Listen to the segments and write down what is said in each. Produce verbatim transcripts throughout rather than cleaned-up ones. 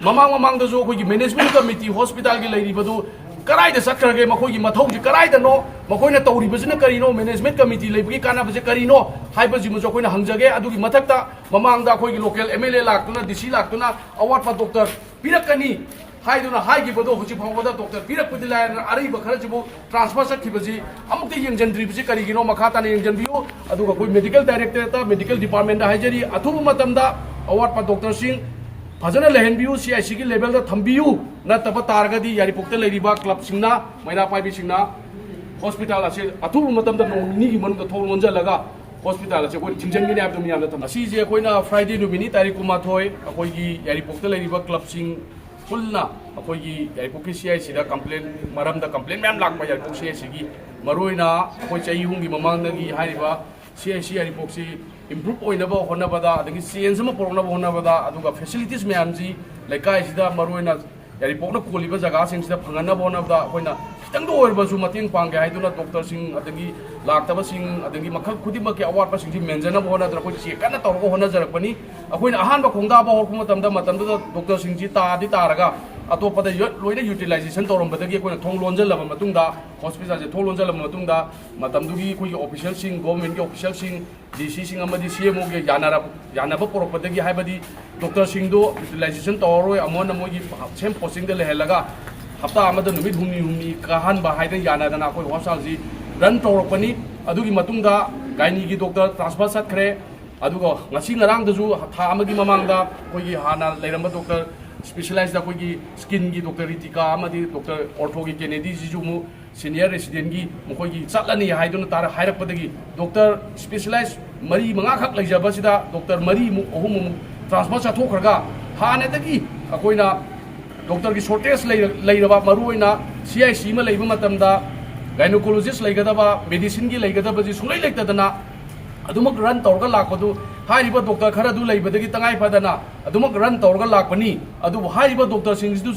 ꯃꯃꯥꯡ ꯃꯃꯥꯡꯗꯁꯨ ꯑꯩꯈꯣꯏꯒꯤ ꯃꯦꯅꯦꯖꯃꯦꯟ ꯀꯃꯤꯇꯤ ꯍꯣꯁꯄꯤꯇꯥꯜꯒꯤ ꯂꯩꯔꯤꯕꯗꯨ ꯀꯗꯥꯏꯗ ꯆꯠꯈ꯭ꯔꯒꯦ, ꯃꯈꯣꯏꯒꯤ ꯃꯊꯧꯁꯤ ꯀꯗꯥꯏꯗꯅꯣ, ꯃꯈꯣꯏꯅ ꯇꯧꯔꯤꯕꯁꯤꯅ ꯀꯔꯤꯅꯣ, ꯃꯦꯅꯦꯖꯃꯦꯟ ꯀꯃꯤꯇꯤ ꯂꯩꯕꯒꯤ ꯀꯥꯟꯅꯕꯁꯦ ꯀꯔꯤꯅꯣ ꯍꯥꯏꯕꯁꯤꯃꯁꯨ ꯑꯩꯈꯣꯏꯅ ꯍꯪꯖꯒꯦ꯫ ꯑꯗꯨꯒꯤ ꯃꯊꯛꯇ ꯃꯃꯥꯡꯗ ꯑꯩꯈꯣꯏꯒꯤ ꯂꯣꯀꯦꯜ ꯑꯦꯝ ꯑꯦꯜ ꯑꯦ ꯂꯥꯛꯇꯨꯅ, ꯗꯤ ꯁꯤ ꯂꯥꯛꯇꯨꯅ ꯑꯋꯥꯠꯄ ꯗꯣꯛꯇꯔ ꯄꯤꯔꯛꯀꯅꯤ ꯍꯥꯏꯗꯨꯅ ꯍꯥꯏꯈꯤꯕꯗꯣ ꯍꯧꯖꯤꯛ ꯐꯥꯎꯕꯗ ꯗꯣꯛꯇꯔ ꯄꯤꯔꯛꯄꯗꯤ ꯂꯥꯏꯔꯅ ꯑꯔꯩꯕ ꯈꯔꯁꯤꯕꯨ ꯇ꯭ꯔꯥꯟꯁꯐꯔ ꯆꯠꯈꯤꯕꯁꯤ ꯑꯃꯨꯛꯇ ꯌꯦꯡꯁꯤꯟꯗ꯭ꯔꯤꯕꯁꯤ ꯀꯔꯤꯒꯤꯅꯣ ꯃꯈꯥ ꯇꯥꯅ ꯌꯦꯡꯁꯤꯟꯕꯤꯌꯨ꯫ ꯑꯗꯨꯒ ꯑꯩꯈꯣꯏ ꯃꯦꯗꯤꯀꯦꯜ ꯗꯥꯏꯔꯦꯛꯇꯣꯔꯦꯠꯇ, ꯃꯦꯗꯤꯀꯦꯜ ꯗꯤꯄꯥꯔꯠꯃꯦꯟꯗ ꯍꯥꯏꯖꯔꯤ, ꯑꯊꯨꯕ ꯃꯇꯝꯗ ꯑꯋꯥꯠꯄ ꯗꯣꯛꯇꯔꯁꯤꯡ ꯐꯖꯅ ꯂꯩꯍꯟꯕꯤꯌꯨ, ꯁꯤ ꯑꯥꯏ ꯁꯤꯒꯤ ꯂꯦꯚꯦꯜꯗ ꯊꯝꯕꯤꯌꯨ꯫ ꯅꯠꯇꯕ ꯇꯥꯔꯒꯗꯤ ꯌꯥꯏꯔꯤꯄꯣꯛꯇ ꯂꯩꯔꯤꯕ ꯀ꯭ꯂꯕꯁꯤꯡꯅ, ꯃꯩꯔꯥ ꯄꯥꯏꯕꯤꯁꯤꯡꯅ ꯍꯣꯁꯄꯤꯇꯥꯜ ꯑꯁꯤ ꯑꯊꯨꯕ ꯃꯇꯝꯗ ꯅꯣꯡ ꯅꯤꯅꯤꯒꯤ ꯃꯅꯨꯡꯗ ꯊꯣꯡ ꯂꯣꯟꯁꯤꯜꯂꯒ ꯍꯣꯁꯄꯤꯇꯥꯜ ꯑꯁꯤ ꯑꯩꯈꯣꯏꯅ ꯊꯤꯡꯖꯤꯟꯒꯅꯤ ꯍꯥꯏꯕꯗꯨ ꯃꯤꯌꯥꯝꯗ ꯊꯝ-, ꯑꯁꯤꯁꯦ ꯑꯩꯈꯣꯏꯅ ꯐ꯭ꯔꯥꯏꯗꯦ ꯅꯨꯃꯤꯠꯅꯤ, ꯇꯥꯔꯤꯛ ꯀꯨꯟꯃꯥꯊꯣꯏ, ꯑꯩꯈꯣꯏꯒꯤ ꯌꯥꯏꯔꯤꯄꯣꯛꯇ ꯂꯩꯔꯤꯕ ꯀ꯭ꯂꯕꯁꯤꯡ ꯄꯨꯟꯅ ꯑꯩꯈꯣꯏꯒꯤ ꯌꯥꯏꯔꯤꯄꯣꯛꯀꯤ ꯁꯤ ꯑꯥꯏ ꯁꯤꯗ ꯀꯝꯄ꯭ꯂꯦꯟ, ꯃꯔꯝꯗ ꯀꯝꯄ꯭ꯂꯦꯟ ꯃꯌꯥꯝ ꯂꯥꯛꯄ ꯌꯥꯏꯔꯤꯄꯣꯛ ꯁꯤ ꯑꯥꯏ ꯁꯤꯒꯤ, ꯃꯔꯨꯑꯣꯏꯅ ꯑꯩꯈꯣꯏ ꯆꯍꯤ ꯑꯍꯨꯝꯒꯤ ꯃꯃꯥꯡꯗꯒꯤ ꯍꯥꯏꯔꯤꯕ ꯁꯤ ꯑꯥꯏ ꯁꯤ ꯌꯥꯏꯔꯤꯄꯣꯛꯁꯤ ꯏꯝꯄ꯭ꯔꯨꯞ ꯑꯣꯏꯅꯕ ꯍꯣꯠꯅꯕꯗ, ꯑꯗꯒꯤ ꯆꯦꯟꯖ ꯑꯃ ꯄꯨꯔꯛꯅꯕ ꯍꯣꯠꯅꯕꯗ, ꯑꯗꯨꯒ ꯐꯦꯁꯤꯂꯤꯇꯤꯁ ꯃꯌꯥꯝꯁꯤ ꯂꯩꯀꯥꯏꯁꯤꯗ, ꯃꯔꯨꯑꯣꯏꯅ ꯌꯥꯏꯔꯤꯄꯣꯛꯅ ꯀꯣꯜꯂꯤꯕ ꯖꯒꯥꯁꯤꯡꯁꯤꯗ ꯐꯪꯍꯟꯅꯕ ꯍꯣꯠꯅꯕꯗ ꯑꯩꯈꯣꯏꯅ ꯈꯤꯇꯪꯗ ꯑꯣꯏꯔꯕꯁꯨ ꯃꯇꯦꯡ ꯄꯥꯡꯒꯦ ꯍꯥꯏꯗꯨꯅ ꯗꯣꯛꯇꯔꯁꯤꯡ, ꯑꯗꯒꯤ ꯂꯥꯛꯇꯕꯁꯤꯡ, ꯑꯗꯒꯤ ꯃꯈꯜ ꯈꯨꯗꯤꯡꯃꯛꯀꯤ ꯑꯋꯥꯠꯄꯁꯤꯡꯁꯤ ꯃꯦꯟꯖꯅꯕ ꯍꯣꯠꯅꯗꯅ ꯑꯩꯈꯣꯏ ꯆꯦꯛ ꯀꯟꯅ ꯇꯧꯔꯒ ꯍꯣꯠꯅꯖꯔꯛꯄꯅꯤ꯫ ꯑꯩꯈꯣꯏꯅ ꯑꯍꯥꯟꯕ ꯈꯣꯡꯗꯥꯕ ꯍꯧꯔꯛꯄ ꯃꯇꯝꯗ, ꯃꯇꯝꯗꯨꯗ ꯗꯣꯛꯇꯔꯁꯤꯡꯁꯤ ꯇꯥꯗꯤ ꯇꯥꯔꯒ ꯑꯇꯣꯞꯄꯗ ꯌꯣ-, ꯂꯣꯏꯅ ꯌꯨꯇꯤꯂꯥꯏꯖꯦꯁꯟ ꯇꯧꯔꯝꯕꯗꯒꯤ ꯑꯩꯈꯣꯏꯅ ꯊꯣꯡ ꯂꯣꯟꯁꯤꯜꯂꯕ ꯃꯇꯨꯡꯗ, ꯍꯣꯁꯄꯤꯇꯥꯜꯁꯦ ꯊꯣꯡ ꯂꯣꯟꯁꯤꯜꯂꯕ ꯃꯇꯨꯡꯗ, ꯃꯇꯝꯗꯨꯒꯤ ꯑꯩꯈꯣꯏꯒꯤ ꯑꯣꯐꯤꯁꯤꯌꯦꯜꯁꯤꯡ, ꯒꯣꯚꯔꯟꯃꯦꯟꯠꯀꯤ ꯑꯣꯐꯤꯁꯤꯌꯦꯜꯁꯤꯡ, ꯗꯤ ꯁꯤꯁꯤꯡ ꯑꯃꯗꯤ ꯁꯤ ꯑꯦꯝ ꯑꯣꯒꯤ ꯌꯥꯅꯔꯕ, ꯌꯥꯅꯕ ꯄꯨꯔꯛꯄꯗꯒꯤ, ꯍꯥꯏꯕꯗꯤ ꯗꯣꯛꯇꯔꯁꯤꯡꯗꯣ ꯌꯨꯇꯤꯂꯥꯏꯖꯦꯁꯟ ꯇꯧꯔꯔꯣꯏ, ꯑꯃꯨꯛ ꯍꯟꯅ ꯃꯣꯏꯒꯤ ꯁꯦꯝ ꯄꯣꯁꯇꯤꯡꯗ ꯂꯩꯍꯜꯂꯒ ꯍꯞꯇꯥ ꯑꯃꯗ ꯅꯨꯃꯤꯠ ꯍꯨꯝꯅꯤ ꯍꯨꯝꯅꯤ ꯀꯥꯍꯟꯕ ꯍꯥꯏꯗꯅ ꯌꯥꯅꯗꯅ ꯑꯩꯈꯣꯏ ꯍꯣꯁꯄꯤꯇꯥꯜꯁꯤ ꯔꯟ ꯇꯧꯔꯛꯄꯅꯤ꯫ ꯑꯗꯨꯒꯤ ꯃꯇꯨꯡꯗ ꯒꯥꯏꯅꯤꯒꯤ ꯗꯣꯛꯇꯔ ꯇ꯭ꯔꯥꯟꯁꯐꯔ ꯆꯠꯈ꯭ꯔꯦ꯫ ꯑꯗꯨꯒ ꯉꯁꯤ ꯉꯔꯥꯡꯗꯁꯨ, ꯊꯥ ꯑꯃꯒꯤ ꯃꯃꯥꯡꯗ ꯑꯩꯈꯣꯏꯒꯤ ꯍꯥꯟꯅ ꯂꯩꯔꯝꯕ ꯗꯣꯛꯇꯔ ꯁ꯭ꯄꯦꯁꯤꯌꯦꯂꯥꯏꯖꯗ ꯑꯩꯈꯣꯏꯒꯤ ꯁ꯭ꯀꯤꯟꯒꯤ ꯗꯣꯛꯇꯔ ꯔꯤꯇꯤꯀꯥ ꯑꯃꯗꯤ ꯗꯣꯛꯇꯔ ꯑꯣꯔꯊꯣꯒꯤ ꯀꯦꯅꯦꯗꯤꯁꯤꯁꯨ ꯑꯃꯨꯛ ꯁꯦꯅꯤꯌꯔ ꯔꯦꯁꯤꯗꯦꯟꯒꯤ ꯃꯈꯣꯏꯒꯤ ꯆꯠꯂꯅꯤ ꯍꯥꯏꯗꯨꯅ ꯇꯥꯔ-, ꯍꯥꯏꯔꯛꯄꯗꯒꯤ ꯗꯣꯛꯇꯔ ꯁ꯭ꯄꯦꯁꯤꯌꯦꯂꯥꯏꯖ ꯃꯔꯤ ꯃꯉꯥꯈꯛ ꯂꯩꯖꯕꯁꯤꯗ ꯗꯣꯛꯇꯔ ꯃꯔꯤꯃꯨꯛ, ꯑꯍꯨꯝꯃꯨꯛ ꯇ꯭ꯔꯥꯟꯁꯐꯔ ꯆꯠꯊꯣꯛꯈ꯭ꯔꯒ ꯍꯥꯟꯅꯗꯒꯤ ꯑꯩꯈꯣꯏꯅ ꯗꯣꯛꯇꯔꯒꯤ ꯁꯣꯔꯇꯦꯖ ꯂꯩꯔ-, ꯂꯩꯔꯕ, ꯃꯔꯨꯑꯣꯏꯅ ꯁꯤ ꯑꯥꯏ ꯁꯤ ꯑꯃ ꯂꯩꯕ ꯃꯇꯝꯗ ꯒꯥꯏꯅꯣꯀꯣꯂꯣꯖꯤꯁ ꯂꯩꯒꯗꯕ, ꯃꯦꯗꯤꯁꯤꯟꯒꯤ ꯂꯩꯒꯗꯕꯁꯤ ꯁꯨꯡꯂꯩ ꯂꯩꯇꯗꯅ ꯑꯗꯨꯃꯛ ꯔꯟ ꯇꯧꯔꯒ ꯂꯥꯛꯄꯗꯨ ꯍꯥꯏꯔꯤꯕ ꯗꯣꯛꯇꯔ ꯈꯔ ꯑꯗꯨ ꯂꯩꯕꯗꯒꯤ ꯇꯉꯥꯏ ꯐꯗꯅ ꯑꯗꯨꯃꯛ ꯔꯟ ꯇꯧꯔꯒ ꯂꯥꯛꯄꯅꯤ꯫ ꯑꯗꯨꯕꯨ ꯍꯥꯏꯔꯤꯕ ꯗꯣꯛꯇꯔꯁꯤꯡꯁꯤꯗꯨ,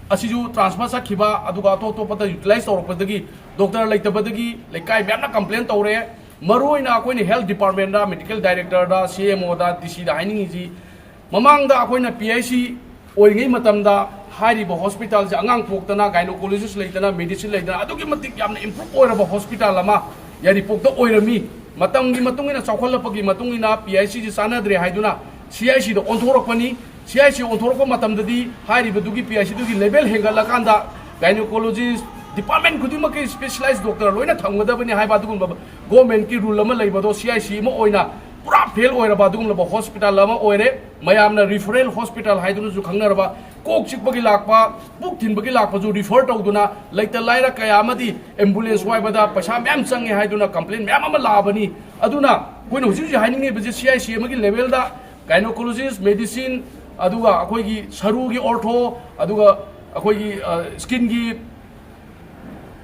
ꯑꯁꯤꯁꯨ ꯇ꯭ꯔꯥꯟꯁꯐꯔ ꯆꯠꯈꯤꯕ, ꯑꯗꯨꯒ ꯑꯇꯣꯞ ꯑꯇꯣꯞꯄꯗ ꯌꯨꯇꯤꯂꯥꯏꯖ ꯇꯧꯔꯛꯄꯗꯒꯤ, ꯗꯣꯛꯇꯔ ꯂꯩꯇꯕꯗꯒꯤ ꯂꯩꯀꯥꯏ ꯃꯌꯥꯝꯅ ꯀꯝꯄ꯭ꯂꯦꯟ ꯇꯧꯔꯦ꯫ ꯃꯔꯨꯑꯣꯏꯅ ꯑꯩꯈꯣꯏꯅ ꯍꯦꯜꯊ ꯗꯤꯄꯥꯔꯠꯃꯦꯟꯗ, ꯃꯦꯗꯤꯀꯦꯜ ꯗꯥꯏꯔꯦꯛꯇꯔꯗ, ꯁꯤ ꯑꯦꯝ ꯑꯣꯗ, ꯗꯤ ꯁꯤꯗ ꯍꯥꯏꯅꯤꯡꯉꯤꯁꯤ, ꯃꯃꯥꯡꯗ ꯑꯩꯈꯣꯏꯅ ꯄꯤ ꯑꯩꯆ ꯁꯤ ꯑꯣꯏꯔꯤꯉꯩ ꯃꯇꯝꯗ ꯍꯥꯏꯔꯤꯕ ꯍꯣꯁꯄꯤꯇꯥꯜꯁꯦ ꯑꯉꯥꯡ ꯄꯣꯛꯇꯅ, ꯒꯥꯏꯅꯣꯀꯣꯂꯣꯖꯤꯁ ꯂꯩꯇꯅ, ꯃꯦꯗꯤꯁꯤꯟ ꯂꯩꯇꯅ, ꯑꯗꯨꯛꯀꯤ ꯃꯇꯤꯛ ꯌꯥꯝꯅ ꯏꯝꯄ꯭ꯔꯨꯞ ꯑꯣꯏꯔꯕ ꯍꯣꯁꯄꯤꯇꯥꯜ ꯑꯃ ꯌꯥꯏꯔꯤꯄꯣꯛꯇ ꯑꯣꯏꯔꯝꯃꯤ꯫ ꯃꯇꯝꯒꯤ ꯃꯇꯨꯡ ꯏꯟꯅ ꯆꯥꯎꯈꯠꯂꯛꯄꯒꯤ ꯃꯇꯨꯡ ꯏꯟꯅ ꯄꯤ ꯑꯩꯆ ꯁꯤꯁꯤ ꯆꯥꯟꯅꯗ꯭ꯔꯦ ꯍꯥꯏꯗꯨꯅ ꯁꯤ ꯑꯥꯏ ꯁꯤꯗ ꯑꯣꯟꯊꯣꯔꯛꯄꯅꯤ꯫ ꯁꯤ ꯑꯥꯏ ꯁꯤ ꯑꯣꯟꯊꯣꯔꯛꯄ ꯃꯇꯝꯗꯗꯤ ꯍꯥꯏꯔꯤꯕꯗꯨꯒꯤ ꯄꯤ ꯑꯥꯏ ꯁꯤꯗꯨꯒꯤ ꯂꯦꯚꯦꯜ ꯍꯦꯟꯒꯠꯂꯀꯥꯟꯗ ꯒꯥꯏꯅꯣꯀꯣꯂꯣꯖꯤꯁ ꯗꯤꯄꯥꯔꯠꯃꯦꯟ ꯈꯨꯗꯤꯡꯃꯛꯀꯤ ꯁ꯭ꯄꯦꯁꯤꯌꯦꯂꯥꯏꯖ ꯗꯣꯛꯇꯔ ꯂꯣꯏꯅ ꯊꯝꯒꯗꯕꯅꯤ ꯍꯥꯏꯕ ꯑꯗꯨꯒꯨꯝꯂꯕ ꯒꯣꯔꯃꯦꯟꯠꯀꯤ ꯔꯨꯜ ꯑꯃ ꯂꯩꯕꯗꯣ ꯁꯤ ꯑꯥꯏ ꯁꯤ ꯑꯃ ꯑꯣꯏꯅ ꯄꯨꯔꯥ ꯐꯦꯜ ꯑꯣꯏꯔꯕ ꯑꯗꯨꯒꯨꯝꯂꯕ ꯍꯣꯁꯄꯤꯇꯥꯜ ꯑꯃ ꯑꯣꯏꯔꯦ꯫ ꯃꯌꯥꯝꯅ ꯔꯤꯐꯔꯦꯜ ꯍꯣꯁꯄꯤꯇꯥꯜ ꯍꯥꯏꯗꯨꯅꯁꯨ ꯈꯪꯅꯔꯕ, ꯀꯣꯛ ꯆꯤꯛꯄꯒꯤ ꯂꯥꯛꯄ, ꯄꯨꯛ ꯊꯤꯟꯕꯒꯤ ꯂꯥꯛꯄꯁꯨ ꯔꯤꯐꯔ ꯇꯧꯗꯨꯅ, ꯂꯩꯇ ꯂꯥꯏꯔ ꯀꯌꯥ ꯑꯃꯗꯤ ꯑꯦꯝꯕꯨꯂꯦꯟꯁ ꯋꯥꯏꯕꯗ ꯄꯩꯁꯥ ꯃꯌꯥꯝ ꯆꯪꯉꯦ ꯍꯥꯏꯗꯨꯅ ꯀꯝꯄ꯭ꯂꯦꯟ ꯃꯌꯥꯝ ꯑꯃ ꯂꯥꯛꯑꯕꯅꯤ꯫ ꯑꯗꯨꯅ ꯑꯩꯈꯣꯏꯅ ꯍꯧꯖꯤꯛ ꯍꯧꯖꯤꯛ ꯍꯥꯏꯅꯤꯡꯉꯤꯕꯁꯦ ꯁꯤ ꯑꯥꯏ ꯁꯤ ꯑꯃꯒꯤ ꯂꯦꯚꯦꯜꯗ ꯒꯥꯏꯅꯣꯀꯣꯂꯣꯖꯤꯁ, ꯃꯦꯗꯤꯁꯤꯟ, ꯑꯗꯨꯒ ꯑꯩꯈꯣꯏꯒꯤ ꯁꯔꯨꯒꯤ ꯑꯣꯔꯊꯣ, ꯑꯗꯨꯒ ꯑꯩꯈꯣꯏꯒꯤ, ꯑ, ꯁ꯭ꯀꯤꯟꯒꯤ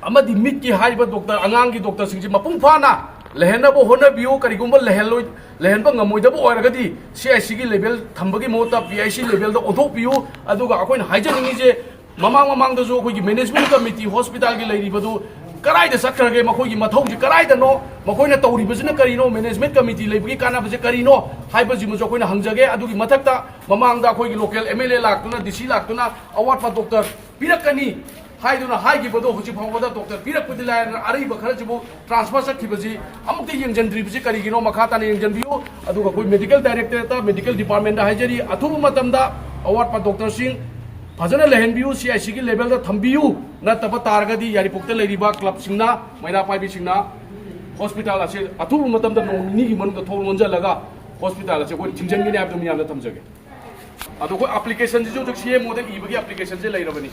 ꯑꯃꯗꯤ ꯃꯤꯠꯀꯤ ꯍꯥꯏꯔꯤꯕ ꯗꯣꯛꯇꯔ, ꯑꯉꯥꯡꯒꯤ ꯗꯣꯛꯇꯔꯁꯤꯡꯁꯤ ꯃꯄꯨꯡ ꯐꯥꯅ ꯂꯩꯍꯟꯅꯕ ꯍꯣꯠꯅꯕꯤꯌꯨ꯫ ꯀꯔꯤꯒꯨꯝꯕ ꯂꯩꯍꯜꯂꯣꯏ-, ꯂꯩꯍꯟꯕ ꯉꯝꯃꯣꯏꯗꯕ ꯑꯣꯏꯔꯒꯗꯤ ꯁꯤ ꯑꯥꯏ ꯁꯤꯒꯤ ꯂꯦꯚꯦꯜ ꯊꯝꯕꯒꯤ ꯃꯍꯨꯠꯇ ꯄꯤ ꯑꯥꯏ ꯁꯤ ꯂꯦꯚꯦꯜꯗ ꯑꯣꯟꯊꯣꯛꯄꯤꯌꯨ꯫ ꯑꯗꯨꯒ ꯑꯩꯈꯣꯏꯅ ꯍꯥꯏꯖꯅꯤꯡꯉꯤꯁꯦ, ꯃꯃꯥꯡ ꯃꯃꯥꯡꯗꯁꯨ ꯑꯩꯈꯣꯏꯒꯤ ꯃꯦꯅꯦꯖꯃꯦꯟꯠ ꯀꯃꯤꯇꯤ ꯍꯣꯁꯄꯤꯇꯥꯜꯒꯤ ꯂꯩꯔꯤꯕꯗꯨ ꯀꯗꯥꯏꯗ ꯆꯠꯈ꯭ꯔꯒꯦ, ꯃꯈꯣꯏꯒꯤ ꯃꯊꯧꯁꯤ ꯀꯗꯥꯏꯗꯅꯣ, ꯃꯈꯣꯏꯅ ꯇꯧꯔꯤꯕꯁꯤꯅ ꯀꯔꯤꯅꯣ, ꯃꯦꯅꯦꯖꯃꯦꯟꯠ ꯀꯃꯤꯇꯤ ꯂꯩꯕꯒꯤ ꯀꯥꯟꯅꯕꯁꯦ ꯀꯔꯤꯅꯣ ꯍꯥꯏꯕꯁꯤꯃꯁꯨ ꯑꯩꯈꯣꯏꯅ ꯍꯪꯖꯒꯦ꯫ ꯑꯗꯨꯒꯤ ꯃꯊꯛꯇ ꯃꯃꯥꯡꯗ ꯑꯩꯈꯣꯏꯒꯤ ꯂꯣꯀꯦꯜ ꯑꯦꯝ ꯑꯦꯜ ꯑꯦ ꯂꯥꯛꯇꯨꯅ, ꯗꯤ ꯁꯤ ꯂꯥꯛꯇꯨꯅ ꯑꯋꯥꯠꯄ ꯗꯣꯛꯇꯔ ꯄꯤꯔꯛꯀꯅꯤ ꯍꯥꯏꯗꯨꯅ ꯍꯥꯏꯈꯤꯕꯗꯣ ꯍꯧꯖꯤꯛ ꯐꯥꯎꯕꯗ ꯗꯣꯛꯇꯔ ꯄꯤꯔꯛꯄꯗꯤ ꯂꯥꯏꯔꯅ ꯑꯔꯩꯕ ꯈꯔꯁꯤꯕꯨ ꯇ꯭ꯔꯥꯟꯁꯐꯔ ꯆꯠꯈꯤꯕꯁꯤ ꯑꯃꯨꯛꯇ ꯌꯦꯡꯁꯤꯟꯗ꯭ꯔꯤꯕꯁꯤ ꯀꯔꯤꯒꯤꯅꯣ? ꯃꯈꯥ ꯇꯥꯅ ꯌꯦꯡꯁꯤꯟꯕꯤꯌꯨ꯫ ꯑꯗꯨꯒ ꯑꯩꯈꯣꯏ ꯃꯦꯗꯤꯀꯦꯜ ꯗꯥꯏꯔꯦꯛꯇꯣꯔꯦꯠꯇ, ꯃꯦꯗꯤꯀꯦꯜ ꯗꯤꯄꯥꯔꯠꯃꯦꯟꯠꯇ ꯍꯥꯏꯖꯔꯤ, ꯑꯊꯨꯕ ꯃꯇꯝꯗ ꯑꯋꯥꯠꯄ ꯗꯣꯛꯇꯔꯁꯤꯡ ꯐꯖꯅ ꯂꯩꯍꯟꯕꯤꯌꯨ, ꯁꯤ ꯑꯥꯏ ꯁꯤꯒꯤ ꯂꯦꯚꯦꯜꯗ ꯊꯝꯕꯤꯌꯨ꯫ ꯅꯠꯇꯕ ꯇꯥꯔꯒꯗꯤ ꯌꯥꯏꯔꯤꯄꯣꯛꯇ ꯂꯩꯔꯤꯕ ꯀ꯭ꯂꯕꯁꯤꯡꯅ, ꯃꯩꯔꯥ ꯄꯥꯏꯕꯤꯁꯤꯡꯅ ꯍꯣꯁꯄꯤꯇꯥꯜ ꯑꯁꯤ ꯑꯊꯨꯕ ꯃꯇꯝꯗ ꯅꯣꯡ ꯅꯤꯅꯤꯒꯤ ꯃꯅꯨꯡꯗ ꯊꯣꯡ ꯂꯣꯟꯁꯤꯜꯂꯒ ꯍꯣꯁꯄꯤꯇꯥꯜ ꯑꯁꯤ ꯑꯩꯈꯣꯏ ꯊꯤꯡꯖꯤꯟꯒꯅꯤ ꯍꯥꯏꯕꯗꯨ ꯃꯤꯌꯥꯝꯗ ꯊꯝꯖꯒꯦ꯫ ꯑꯗꯣ ꯑꯩꯈꯣꯏ ꯑꯦꯄ꯭ꯂꯤꯀꯦꯁꯟꯁꯤꯁꯨ ꯍꯧꯖꯤꯛ ꯁꯤ ꯑꯦꯝ ꯑꯣꯗ ꯏꯕꯒꯤ ꯑꯦꯄ꯭ꯂꯤꯀꯦꯁꯟꯁꯦ ꯂꯩꯔꯕꯅꯤ꯫